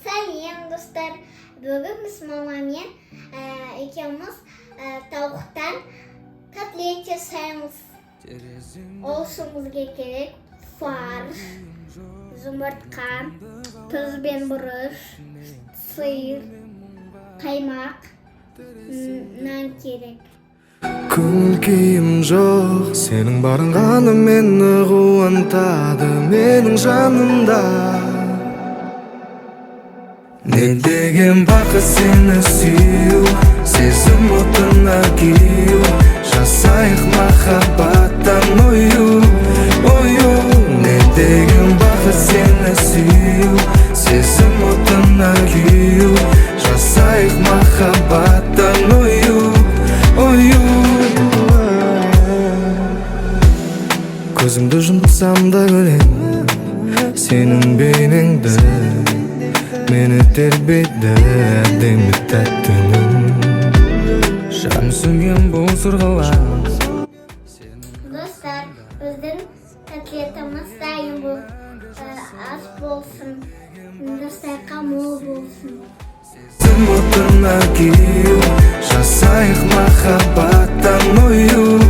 Сәлем, достар! Бүгін біз мамамен екеуміз тауықтан котлет жасаймыз. Ол үшін бізге керек фарш, жұмыртқа, тұз бен бұрыш, сыр, қаймақ, нан керек. Көңіл күйім жоқ, сенің барың ғана мені қуантады менің жанымда. Не деген бақыт сені сүю, сезім отына күю. Жасайық махаббаттан ою, ою. Не деген бақыт сені сүю, сезім отына күю. Жасайық махаббаттан ою, ою. Көзімді жұмсам да көрем сенің бейнеңді. Мені тербейді әдемі тәтті үнің. Жан сүйген бұл сырғалар. Достар, біздің котлетіміз дайын бол, ас болсын. Дастархан мол болсын. Сезім отына күю. Жасайық махаббаттан ою.